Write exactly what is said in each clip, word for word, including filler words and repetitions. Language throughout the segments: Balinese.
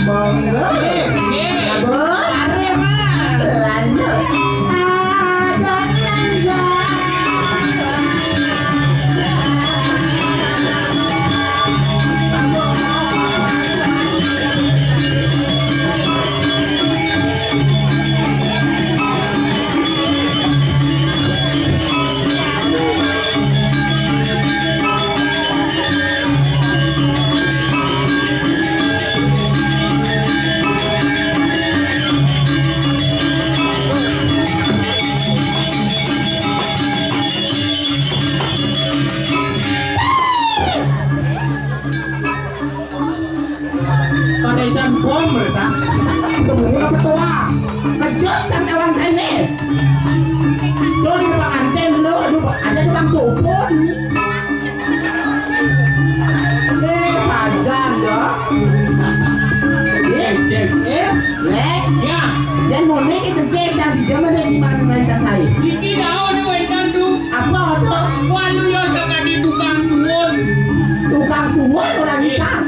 Monggo. Nggih. Lanjut. Ada lanjut. Pakai jan bom, mereka. Tunggu apa tua? Kejut jan kawan saya ini. Lo di pengantin lo, aduh, ada tukang supun. Eh, sajan ya. Eh, eh, Lek. Ya. Yang mau naik itu ke, jangan di zaman yang di mana main saya. Iki daun ni wetan tu. Apa tu? Walu yo sakadi tukang suwun. Tukang suwun orang bisa.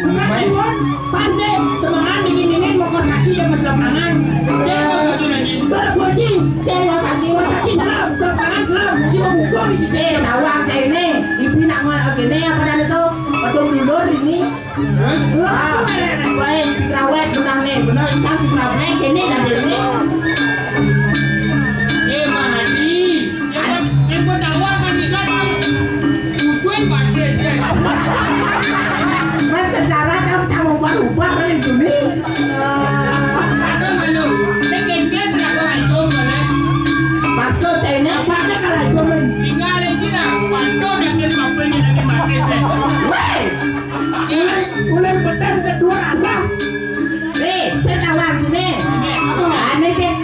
Bukan Iwan, pas deh, semangat dingin-dingin mau kos kaki ya, Mas, lapangan. Cek kos kaki lagi. Bala bocil. Cek kos kaki, kos kaki selam, lapangan selam, si mau buka di sini. Eh, tawang saya ini, ibu nak mau apa ini, apa dan itu, betul dulur ini. Hah? Ah, baik, cikrawet benar nih, benar, cang cikrawet ini dan ini. Eh, Mahadi. Yang, yang kau tahu akan nikah kan? Usul batis, kan? Kan secara kan kamu berubah kali ini. Eh, ada lalu. Ini gengkel kenapa hancur, boleh? Maksud saya ini apa ada kalau hancur, men? Tinggal aja lah. Pantu dan dia apa yang lagi batis, eh. Weh! Mulai, mulai petang kedua rasa. Eh, saya tahu sini. Ini apa? Aneh, cek.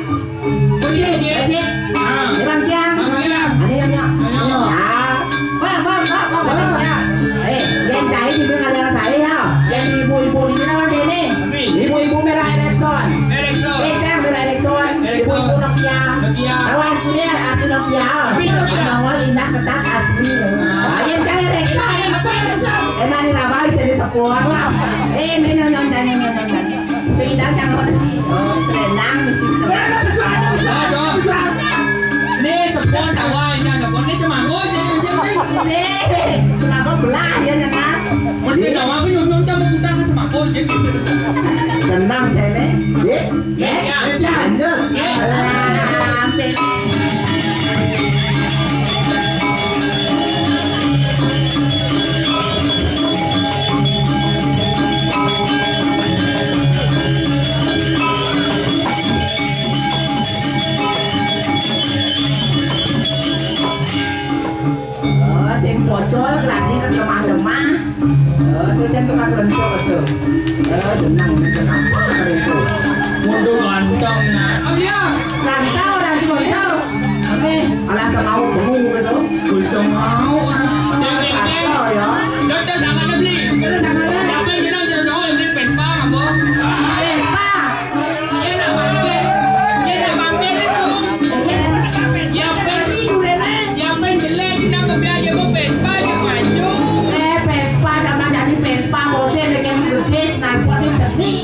Oke, oke. Oke. Ah. Ini Bang Kiang. Bang Kiang. Ini yang ya. Ayo. Ah. Bang, bang, bang, bang, bang, ya. Eh, yang cai juga ada yang saya ya. Yang ibu-ibu ini nama ini. Ibu-ibu merah Erickson. Erickson. Eh, Cang merah Erickson. Erickson. Ibu-ibu Nokia. Nokia. Kawan sini ada arti Nokia. Arti Nokia. Nongol indah ketat asli. Ah. Ah, yang cai Erickson. Apa Erickson? Emang ini nama bisa disebut. Eh, ini yang, yang, yang, yang, yang. Sing ndang cang ngerti. Oh, selendang di situ. Aduh. Ini sepon tawa, ini sepon. Ini semangkuk, sini, sini, sini. Sih, semangkuk belah ya, jangan. Mesti tawa, aku nyuruh nyuruh kamu putar ke semangkuk, jadi gitu. Tenang, cewek. Ye, ye, lanjut. Ye. Alah, ambil. Oh, sing pocol keladi kan lemah-lemah. Oh, tu jan lemah kelentuk tu. Oh, tenang, tenang. Apa itu? Mundur ganteng, nah. Oh, iya. Ganteng orang tu, tu. Oke, alah semau bengong gitu. Bisa mau. Cek, cek, cek. Kacau ya. Dah, dah, sama ada beli. Dah, sama ada. Siapa yang kira, siapa yang beli Vespa, apa? Vespa. Ye nak bangkit. Ye nak bangkit tu. Yang pen, yang pen jelek, kita kebiar je mau Vespa, je maju. Eh, Vespa, sama jadi Vespa, model dengan gede, knalpot ni cerdik.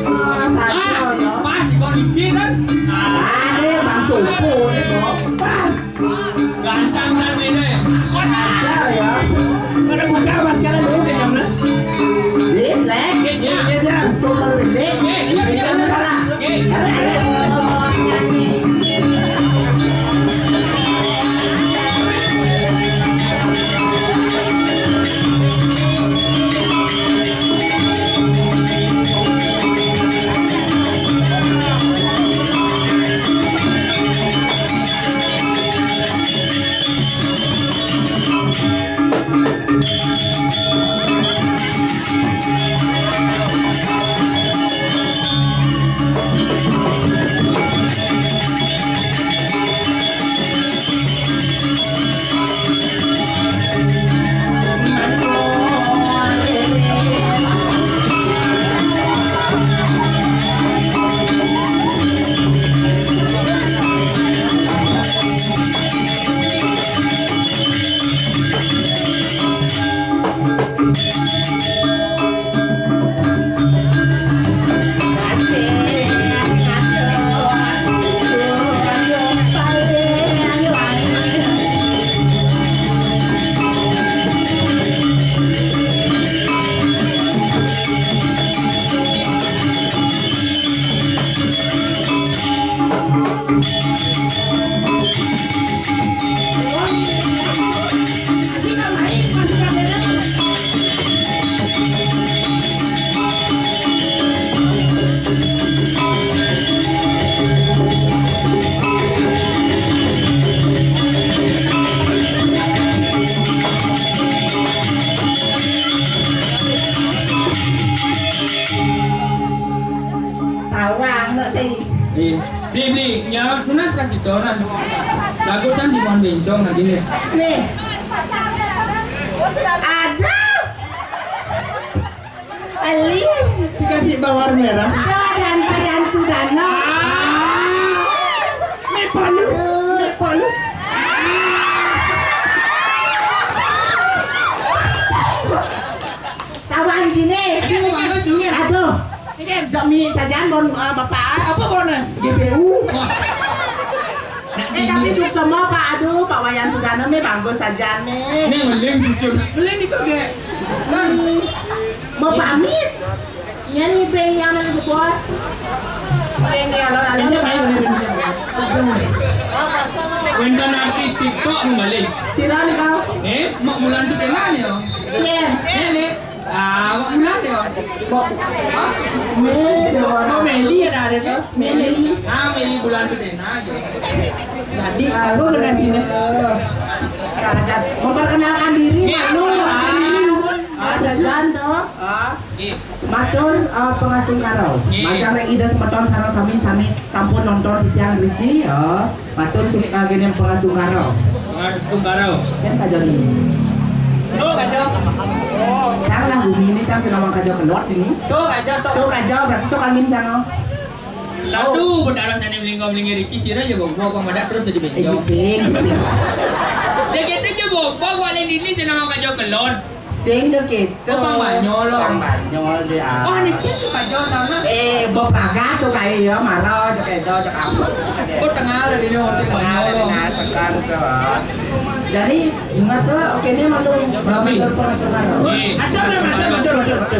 Ah, saja ya. Pas, kau dikit kan? Ah. Ada bang sopo ni kok. Pas. Ganteng kan beda ya? Ajar ya. Pada buka mas sekarang dulu kejamnya. Lek, lek. Iya. Untuk kalau pendek, iya, iya, iya. Salah. Iya. Ada, ada, ada, ada, ada, ada. Tawang, nak cai. Eh, beli, beli, nya, tunas kasih tau, nah. Lagu kan di Muan Bencong lagi ni. Nih. Aduh. Ali. Dikasih bawang merah. Dah, dan Payan Sudana. Ah. Ni palu, ni palu. Tawang sini. Aduh, bagus tu. Aduh. Ini jami saja bon, eh, bapak. Apa bon? G P U. Wah. Eh, tapi suksma, Pak. Aduh, Pak Wayan Sudana, mi bagus saja, mi. Ni meleng cucu. Meleng itu ke? Bang. Mau pamit. Ini beng yang mana, bos? Beng yang lalu, lalu. Ini apa ya? Aduh. Wénten artis TikTok kembali. Siran kau? Eh, mau bulan setengah ni, oh. Iya. Ini, ini. Ah, awak Mulan deh, Wan. Kok? Hah? Mei deh, Wan. Oh, Meli ada, ada tu. Mei, Meli. Ah, Meli Bulan Sudena aja. Jadi, aku dengan sini. Saja memperkenalkan diri, Mei, malu. Ah, ah, saja tu. Ah. Iya. Matur, ah, pangastungkara. Iya. Macam rek ida semeton sareng sami sami sampun nonton titiang mriki, ya. Matur su-, kagenen pangastungkara. Pangastungkara. Cen kaja ni. Tuh, kaja. Cang lah bumi ini, cang sinawang kaja kelot ini. Tuh, kaja, tuh. Tuh, kaja, berarti tuh kami, cang, oh. Satu, betara sane melingga-melinggi riki, sira ya, Bang. Gua apa madak terus jadi benjong. Eh, juping, juping. Dia kata je, Bang. Gua, gua lain ini, sinawang kaja kelot. Sing ke kita. Oh, Bang Banyol, loh. Bang Banyol dia. Oh, ni cek tu Banyol sana. Eh, bepraga tu kai ya, marah je kedo je apa. Oh, tengah lah dia, oh, si Banyol, loh. Tengah sekarang tu. Jadi, ingat lah, oke, ni malu. Berapa? Malu pernah sekarang. Iya. Ada, ada, ada, ada, ada.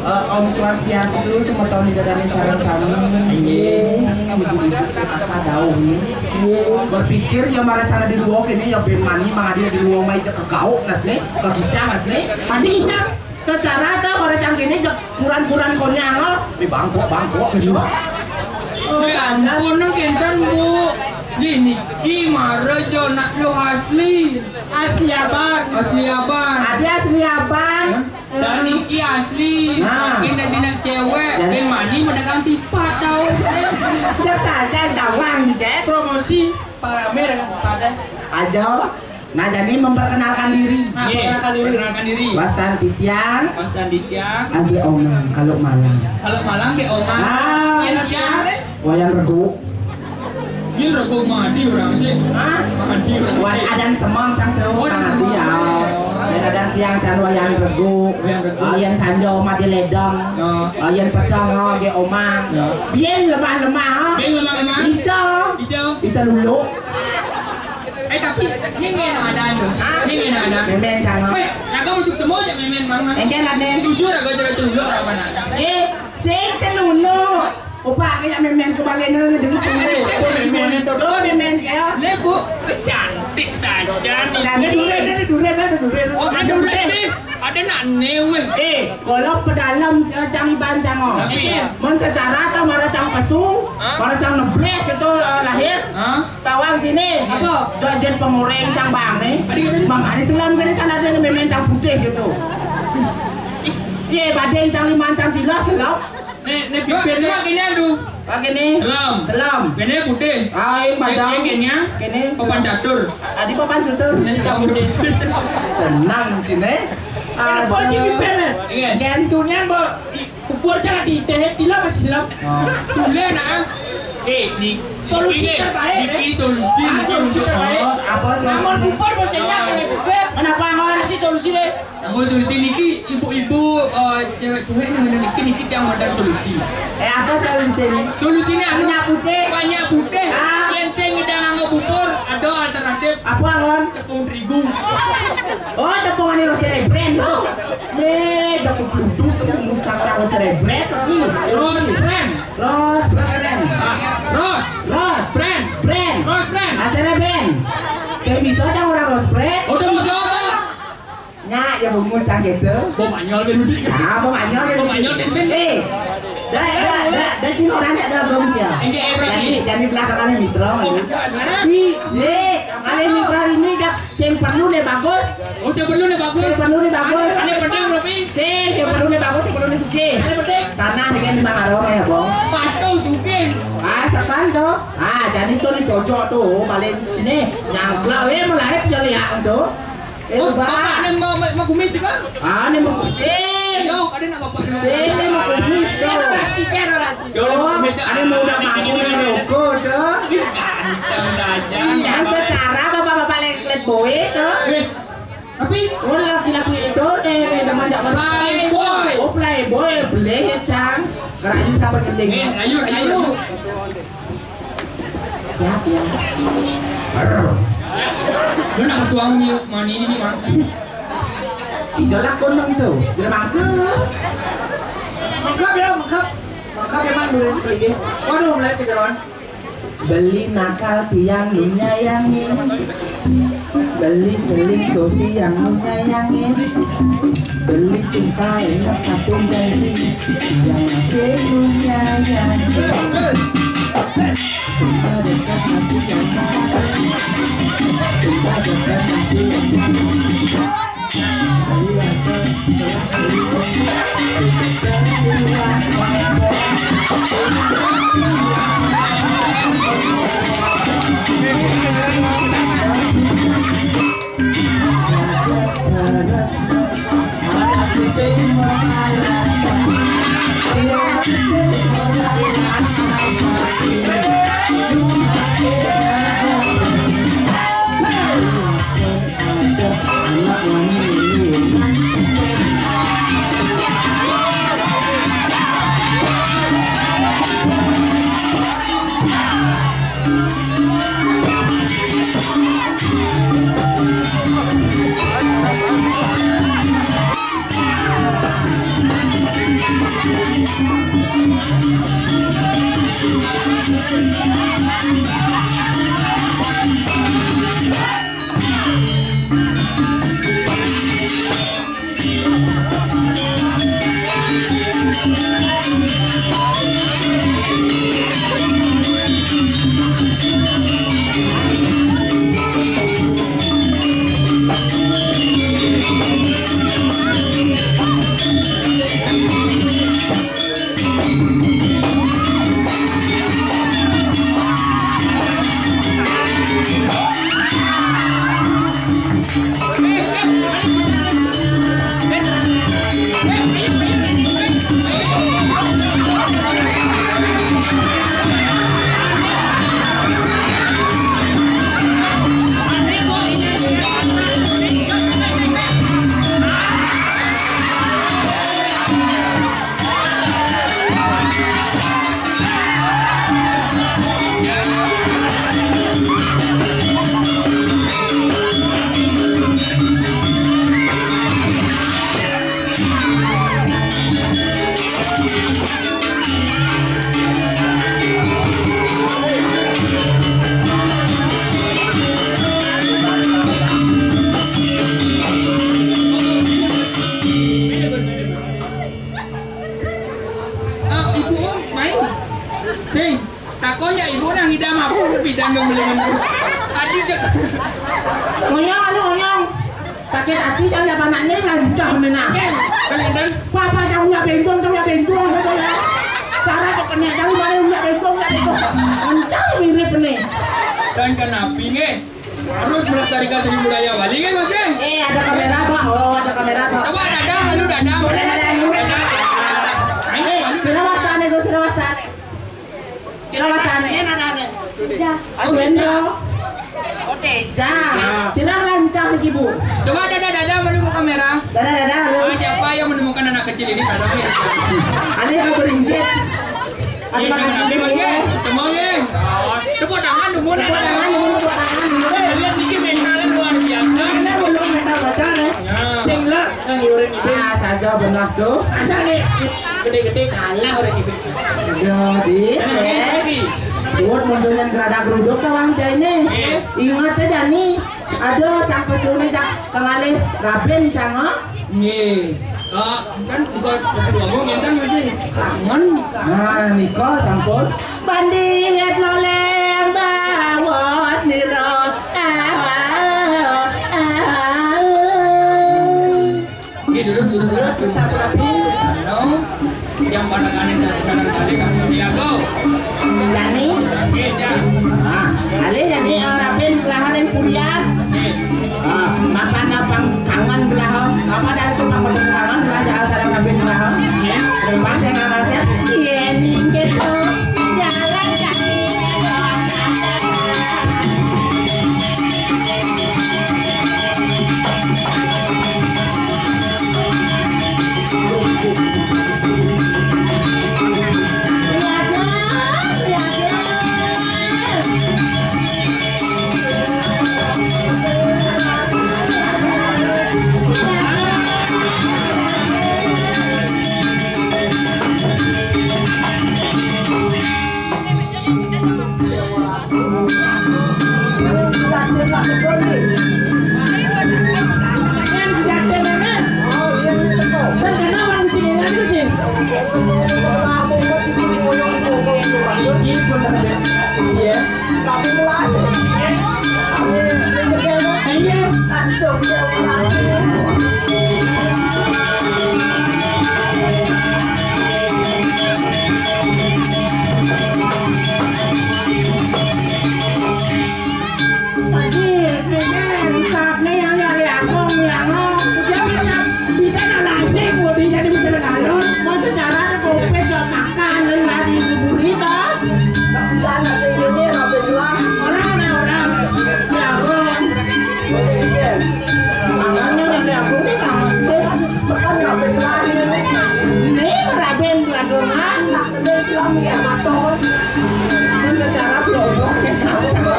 Eh, Om Swastiastu, semeton ida dané sareng sami. Inggih. Apa daun ni? Berpikir ya marang cara di luar kene ya ben mani mangadi di luar mai cek kegau nas ne, kegisang nas ne. Tadi isang secara ta marang cara kene cek kuran-kuran konyang, oh. Di bangkok-bangkok gitu. Oh, ya ampun, kenten, Bu. Niki mara jo nak lo asli. Asli abang. Asli abang. Adi asli abang. Hah? Dan niki asli. Nah. Makin dadi nak cewek, ben mani medagang tipat tau. Udah saja tawang ni, Cek. Promosi parame dengan pada. Aja. Nah, jadi memperkenalkan diri. Nah, perkenalkan diri. Perkenalkan diri. Wastan titiang. Wastan titiang. Angge omang, kalau malang. Kalau malang ge omang. Ah, yang siang, deh. Wayan rego. Ini rego madi orang sih. Hah? Madi orang. Wan adan semang cang teu. Oh, adan semang. Madi ya. Wan adan siang cang wayan rego. Wayan rego. Wayan sanjo madi ledong. Ya. Wayan petang, oh, ge omang. Ya. Bien lemah-lemah, oh. Bien lemah-lemah. Ijo. Ijo. Ijo lulu. Eh, tapi ini nggak ada tuh. Hah? Ini nggak ada. Memen cang, oh. Weh, naga masuk semua aja memen, Bang, Bang. Engke lah, Nen. Jujur, aku cerita dulu apa, nak? Eh, sing celulu. Opa kaya memen kebalen ngene dulu. Tuh, memen kaya. Ne, Bu, cantik saja nih. Cantik. Ada duren, ada duren, ada duren. Oh, ada duren nih. Ada nak ne, weh. Eh, kalau pedalem, eh, cang iban cang, oh. Tapi, ya. Mun secara ta mara cang pesu, hah? Mara cang nebles gitu, eh, lahir. Hah? Tawang sini, iya. Apa? Jajan pengoreng cang bang nih. Ada, ada. Makanya selam kene cang ada memen cang putih gitu. Iya, badeng cang liman cang tilas selam. Nih, nih, bibirnya. Cuma gini, aduh. Ah, gini. Selam. Selam. Gini putih. Ah, yang padang. Gini, gini, ya. Gini. Papan catur. Tadi papan catur. Ini sudah putih. Tenang sini. Ada bocil bibirnya. Iya. Gentungnya, Mbok. Di kubur jangan di teh, di lah masih selam. Oh. Boleh, nah. Eh, di solusi terbaik, eh. Di solusi, ah, solusi terbaik. Oh, apa solusi? Namun kubur, bosnya, oh. Kenapa, Ngon? Kasih solusi, deh. Aku solusi niki ibu-ibu, eh, cewek-cewek yang ada niki, niki yang ada solusi. Eh, apa solusi ni? Solusi ni apa? Banyak putih. Banyak putih. Ah. Yang saya ngidang anggo bubur, ada alternatif. Apa, Ron? Tepung terigu. Oh, tepung ani rose rebren tu. Ni, tepung peluduk, tepung muncang orang rose rebren. Ni, rose brand. Rose brand. Ah, rose. Rose. Brand. Brand. Rose brand. Asal brand. Saya bisa tak orang rose brand? Oh, tak bisa. Nya, ya bungut cang gitu. Bom anyol ben udik. Ah, bom anyol ben udik. Bom anyol ben udik. Eh, dah, dah, dah, dah, sini orang tak ada bom sia. Ini, eh, berarti. Jadi, jadi belakangan ini terang. Oh, bukan, eh? Di, di, kali ini terang ini dah, sing perlu nih bagus. Oh, sing perlu nih bagus. Sing perlu nih bagus. Ada pedang, Robi? Sing, sing perlu nih bagus, sing perlu nih suki. Ada pedang? Tanah dengan di Mangarong ya, Bong. Pas Itu ni cocok tu, balik sini. Nyangkla, eh, mulai pia liak tu. Eh, oh, bapak ni mau, mau kumis juga? Ah, ni mau kumis. Yo, ada nak bapak ni. Sini mau kumis tu. Yo, kumis. Ada mau udah mampu ni rokok tu. Ganteng saja. Yang secara bapak-bapak lek-lek boy tu. Eh, tapi orang laki-laki itu ni, ni teman tak pernah. Playboy. Oh, playboy, boleh, Cang. Kerayu sampai gending. Eh, ayo, ayo. Siap, ya. Brr. Lu nak suami mani ini, Mang? Ijo lah kon nang tu. Dia mangke. Mangkap ya, mangkap. Mangkap ya, Mang, dulu seperti ini. Waduh, mulai kejaran. Beli nakal tiang lu nyayangi. Beli selingkuh tiang lu nyayangi. Beli cinta enak tapi janji. Yang masih lu nyayangi. Ah, ibu, oh, main. Sing, takon ya ibu nang ngidam apa, bidang yang melihat terus. Tadi cek. Ngonyong, aduh, ngonyong. Sakit hati, cang ya, anak ni lancah ni, nak. Kalender. Papa, cang ya bentong, cang ya bentong, gitu ya. Cara kok kena, cang ya bentong, ya bentong. Lancah mirip ni. Dan kenapi, nge? Harus melestarikan seni budaya Bali, kan, Mas, kan? Eh, ada kamera, Pak. Oh, ada kamera, Pak. Coba dadang, lalu dadang. Boleh, dadang, boleh. Dadang. Ayo, eh, ayo. Sira wasane, Gus, sira wasane. Sira wasane. Ini ada, ada. Teja. Mas Wendro. Oh, Teja. Ya. Sira lancah iki, Bu. Coba dadang, dadang, lalu ke kamera. Dadang, dadang, lalu. Ah, siapa yang menemukan anak kecil ini? Tolong ya. Ada yang berinjit. Ada yang berinjit, ya. Semua, ya. Tepuk tangan dulu, tepuk tangan dulu, tepuk tangan dulu. Lihat ini mentalnya luar biasa. Ini belum mental pacar, ya. Ya. Sing lah, yang iurin ini. Ah, saja benar tuh. Masa nih, gede-gede kalah orang ini. Aduh, di, eh. Buat mundur yang gerada geruduk tuh, Bang, ini. Iya. Ingat aja nih. Aduh, cang pesune, cang kengalih raben, cang, oh. Nggih. Ah, kan bukan ngomong ngenten masih kangen. Nah, nika sampun. Bandinget loleng bawas nira. Ah, ah, ah. Nggih, duduk, duduk, duduk. Satu lagi. Anu, yang pandangannya sekarang tadi kan Santiago. Jani. Nggih, ya. Ah, Tak kenal Islam ya, maton. Kan secara global ya, tahu sama.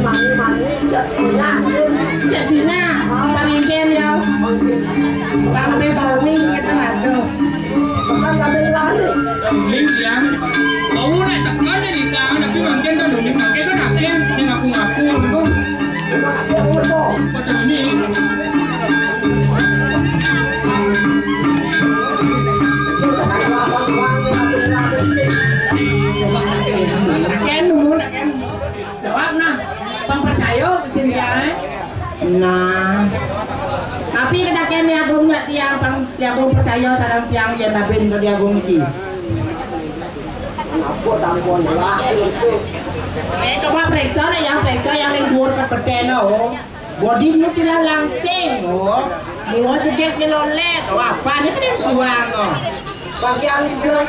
Mani, mani, cek bina, cek bina, pangingken ya. Bang Beboni kita aduh. Bukan kami lari. Ning yang bau nak sekolah ni kan, tapi mangkin kan ning mangkin kan akhir ni ngaku-ngaku tu. Bukan aku yang ngomong. Macam ni. Ken, umur dah Ken. Jawab nah. Pang percaya ke sini ya, eh? Nah. Tapi kata Ken ni agung nak tiang pang tiang agung percaya sarang tiang yang rabin ke dia agung iki. Apa tampon lah. Eh, coba periksa lah yang periksa yang ning dhuwur kepeten, oh. Bodi mu tidak langsing, oh. Mua cedek ni lolek, oh. Apa ni kan yang kuang, oh. Bang Kiang juga.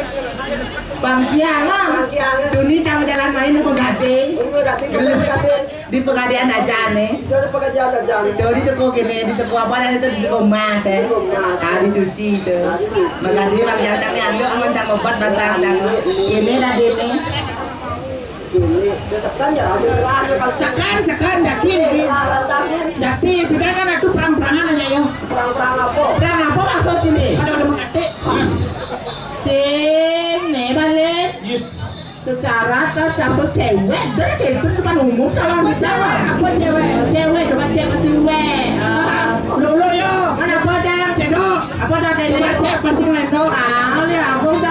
Bang Kiang, ah. Bang Kiang. Duni cang jalan main nunggu gade. Nunggu gade, nunggu gade. Di pengadilan aja nih. Jadi pekerjaan aja nih. Jadi teko kene, di teko apa dan itu di teko emas, eh. Teko emas. Tali suci itu. Tali suci. Mengadi Bang Kiang cang ni anu aman cang obat basah cang. Kene dah dene. Ini, dia tekan ya, ambil lah, dia pakai Sekan, sekan, daki, eh, daki. Lah, lantasnya. Daki, bidana atu perang-perangan aja ya. Perang-perang apa? Perang apa maksud sini? Ada udah mengatik. Sing, nih balik. Iya. Secara ke campur cewek, dah kayak itu depan umum kalau bicara. Apa cewek? Cewek, coba cewek pasti wek. Ah. Lolo ya. Mana apa, Cang? Cendok. Apa dah, Cendok? Coba cek pasti ngelendok. Ah, lihat aku.